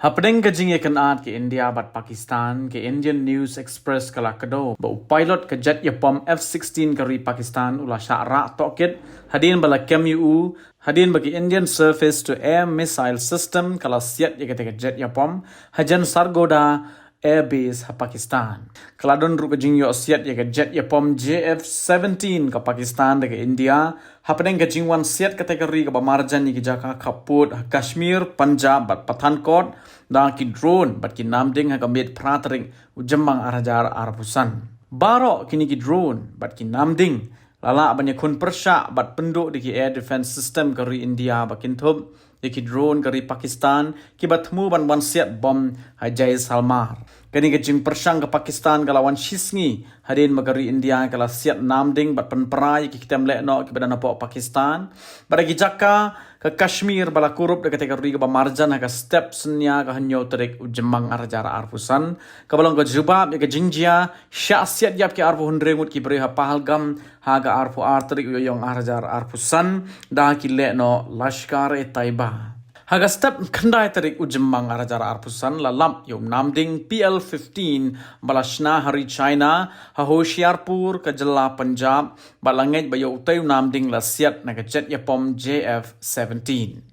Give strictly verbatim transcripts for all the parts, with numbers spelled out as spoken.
Hapdeng ka jingïakynad ka India bad Pakistan, ka Indian News Express ka la kdew ba u pilot ka jet ïapom F sixteen ka ri Pakistan u la shah rah tohkit hadien ba la kem ïa u, hadien ba ka Indian Surface to Air Missile System ka la siat ïa kata ka jet ïapom hajan Sargodha Air Base ha Pakistan. Ka la don ruh ka jingïoh siat ïa ka jet ïapom J F seventeen ka Pakistan da ka India hapdeng ka jingwan siat kata ka ri kaba marjan ïa ki jaka khappud ha Kashmir, Punjab bad Pathankot da ki drone bad ki namding ha ka miet phra tarik u Jymmang ar hajar arphew san. Baroh kine ki drone bad ki namding la lah ban ïakhun pyrshah bad pynduh da ki air defense system ka ri India ba kynthup ïa ki drone ka ri Pakistan kiba thmu ban wan siat bom ha Jaisalmer. Kane ka jingpyrshang ka Pakistan ka la wan shisngi hadien ba ka ri India ka la siat namding bad pynpra ïa ki kitem lehnoh kiba don hapoh Pakistan. Bad ha ki jaka ka Kashmir ba la kurup da kata ka ri kaba marjan ha ka step synñia ka hynñiew tarik u Jymmang ar hajar arphew san kaba long ka jubab ïa ka jingjia shah siat ïap ki arphew hynriew ngut ki briew ha Pahalgam ha ka arphew ar tarik u Ïaïong ar hajar arphew san da ki lehnoh Lashkar-e-Taiba. Ha ka step khyndai tarik u Jymmang ar hajar arphew san la lap ïa u namding P L fifteen ba la shna ha ri China ha Hoshiarpur ka jylla Punjab bad la ngeit ba ïa utei u namding la siat na ka jet ïapom J F seventeen.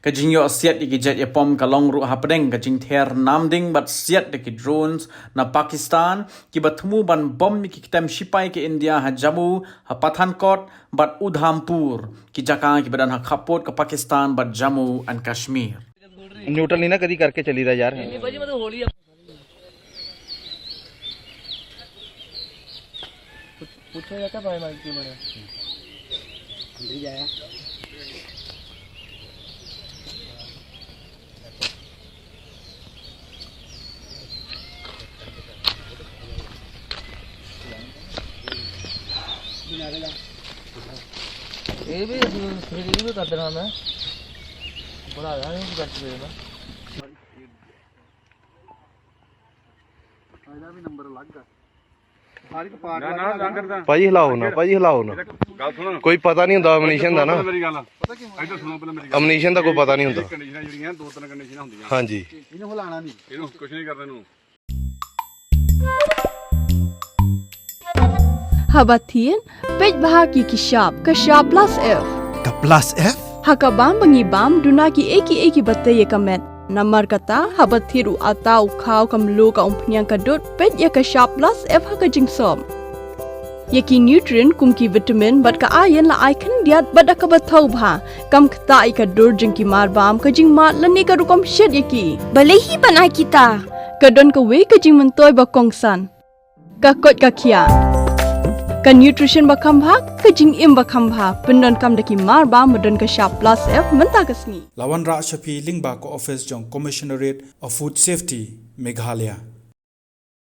Ka jingïoh siat ïa ki jet ïapom ka long ruh hapdeng ka jingther namding bad siat da ki drones na Pakistan kiba thmu ban bom ïa ki kitem shipai ka India ha Jammu, ha Pathankot bad Udhampur, ki jaka kiba don ha khappud ka Pakistan bad Jammu and Kashmir. न्यूट्रल नहीं ना कदी करके चली रहा यार। पूछो जाता भाई माइक के बड़े। ये भी फिर ये भी कर देना मैं। बड़ा यार ये भी कर देना। ਇਹਦਾ ਵੀ ਨੰਬਰ ਅਲੱਗ ਆ। ਹਰ ਇੱਕ ਪਾਰਟ ਭਾਈ ਹਿਲਾਓ ਨਾ, ਭਾਈ ਹਿਲਾਓ ਨਾ। ਗੱਲ ਸੁਣ ਕੋਈ ਪਤਾ ਨਹੀਂ ਹੁੰਦਾ ਅਮਨੀਸ਼ਨ ਦਾ ਨਾ। ਮੇਰੀ ਗੱਲ ਇੱਧਰ ਸੁਣੋ ਪਹਿਲਾਂ ਮੇਰੀ ਗੱਲ ਅਮਨੀਸ਼ਨ ਦਾ ਕੋਈ ਪਤਾ ਨਹੀਂ ਹੁੰਦਾ। ਕੰਡੀਸ਼ਨਾਂ ਜਿਹੜੀਆਂ ਦੋ ਤਿੰਨ ਕੰਡੀਸ਼ਨਾਂ ਹੁੰਦੀਆਂ ਹਾਂਜੀ। ਇਹਨੂੰ ਹਿਲਾਣਾ ਨਹੀਂ ਇਹਨੂੰ ਕੁਝ ਨਹੀਂ ਕਰਨਾ ਇਹਨੂੰ Haba thied, peit bha ki ki shap, ka shap plus F. Ka plus F? Ha ka bam ba ngi bam, duna ki ei ki ei ki ba tei ïa ka met. Namar kata, haba thied u ata u khaw ka mluh ka umphniang ka dud, peit ïa ka shap plus F ha ka jingsop. Ïa ki nutrient kum ki vitamin bad ka iron la ai khyndiat bad da kaba thaw bha. Kam ktah ïa ka dur jong ki mar bam, ka jingmad lane ka rukom shet ïa ki. Balei hi ban ai kita? Ka don kawei ka jingmyntoi ba kongsan. Ka koit ka khiah. Ka nutrition ba kham bha, ka jingim ba kham bha, pyndonkam da ki mar bam ba don ka shap plus F mynta ka sngi. La wanrah sha phi lyngba ka office jong Commissionerate of Food Safety, Meghalaya.